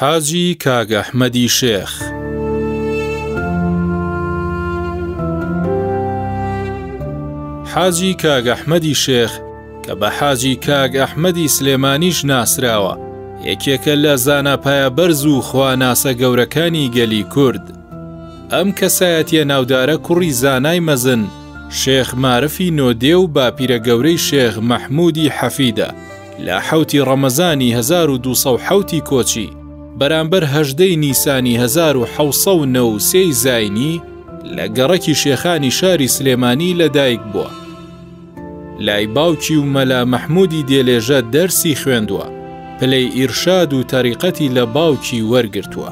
حاجی کاک ئەحمەدی شێخ. حاجی کاک ئەحمەدی شێخ کە بە حاجی کاک ئەحمەدی سلێمانیش ناسراوە، یەکێکە لە زانا پایەبەرز و خواناسە گەورەکانی گەلی کورد. ئەم کەسایەتیە ناودارە کوڕی زانای مەزن شێخ مارفی نۆدێ و باپیرە گەورەی شێخ مەحموودی حەفیدە. لە حەوتی ڕەمەزانی 1207 ی کۆچی، بەرامبەر 18 ی نیسانی 1793 ی زاینی لە گەڕەکی شێخانی شاری سلێمانی لەدایک بووە. لای باوکی و مەلا مەحموودی دێلێژە دەرسی خوێندووە، پلەی ئیرشاد و تەریقەتی لە باوکی وەرگرتووە.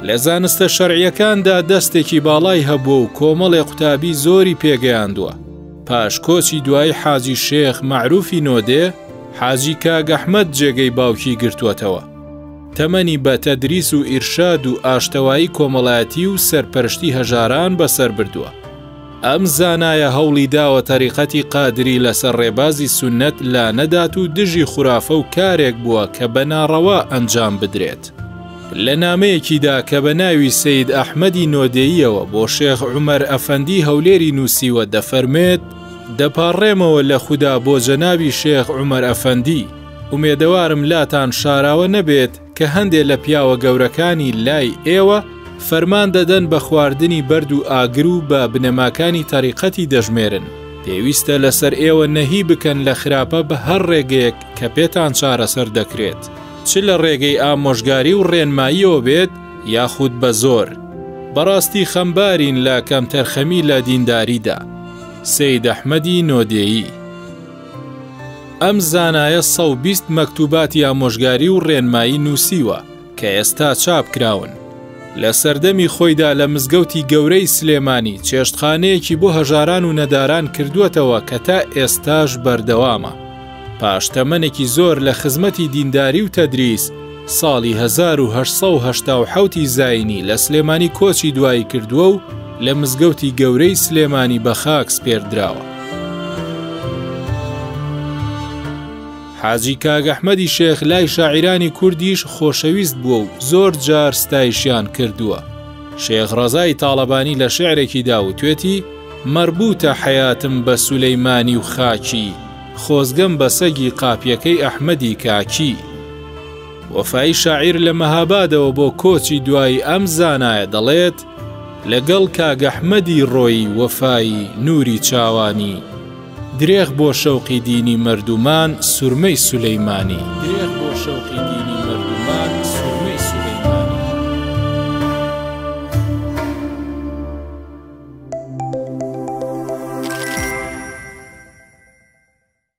لە زانستە شەرعییەکاندا دەستێکی باڵای هەبووە و کۆمەڵێ قوتابی زۆری پێگەیاندووە. پاش کۆچی دوایی حاجی شێخ مەعروفی نۆدێ، حاجی کاک ئەحمەد جێگەی باوکی گرتووەتەوە. تەمەنی بە تەدریس و ئیرشاد و ئاشتەوایی کۆمەڵایەتی و سەرپەرشتی هەژاران بەسەر بردووە. ئەم زانایە هەوڵی داوە تەریقەتی قادری لەسەر ڕێبازی سوننەت لانەدات و دژی خورافە و کارێک بووە کە بە ناڕەوا ئەنجام بدرێت. لە نامەیەکیدا کە بە ناوی سەید ئەحمەدی نۆدێییەوە بۆ شێخ عومەر ئەفەندی هەولێری نووسیوە دەفەرموێت، دەپاڕێمەوە لە خودا بۆ جەنابی شێخ عومەر ئەفەندی، ئومێدەوارم لاتان شاراوە نەبێت کە هەندێ لە پیاوە گەورەکانی لای ئێوە فەرمان دەدەن بە خواردنی بەرد و ئاگر و بە بنەماکانی تەریقەتی دەژمێرن، پێویستە لەسەر ئێوە نەهی بکەن لە خراپە بە هەر ڕێگەیەک کە پێتان چارەسەر دەکرێت. چ لە ڕێگەی ئامۆژگاری و ڕێنماییەوە بێت یاخود بە زۆر. بەڕاستی خەمبارین لە کەمتەرخەمی لە دینداریدا. سەید ئەحمەدی نۆدێیی. ئەم زانایە 120 مەکتوباتی ئامۆژگاری و ڕێنمایی نووسیوە کە ئێستا چاپ کراون. لە سەردەمی خۆیدا لە مزگەوتی گەورەی سلێمانی چێشتخانەیەکی بۆ هەژاران و نەداران کردووەتەوە کە تا ئێستاش بەردەوامە. پاش تەمەنێکی زۆر لە خزمەتی دینداری و تەدریس، ساڵی 1887 ی زایینی لە سلێمانی کۆچی دوایی کردووە و لە مزگەوتی گەورەی سلێمانی بە خاک سپێردراوە. حاجی کاک ئەحمەدی شێخ لای شاعیرانی کوردیش خۆشەویست بووە و زۆر جار ستایشیان کردووە. شێخ ڕەزای تاڵەبانی لە شیعرێکیدا وتوێتی، مەربووتە حەیاتم بە سولەیمانی و خاکی، خۆزگەم بە سەگی قاپیەکەی ئەحمەدی کاکی. وەفایی شاعیر لە مەهابادەوە بۆ کۆچی دوایی ئەم زانایە دەڵێت، لەگەڵ کاک ئەحمەدی ڕۆیی وەفایی نووری چاوانی، درێغ بۆ شەوقی دینی مەردومان سورمەی سولەیمانی. درێغ بۆ شەوقی دینی مەردومان سورمەی سولەیمانی.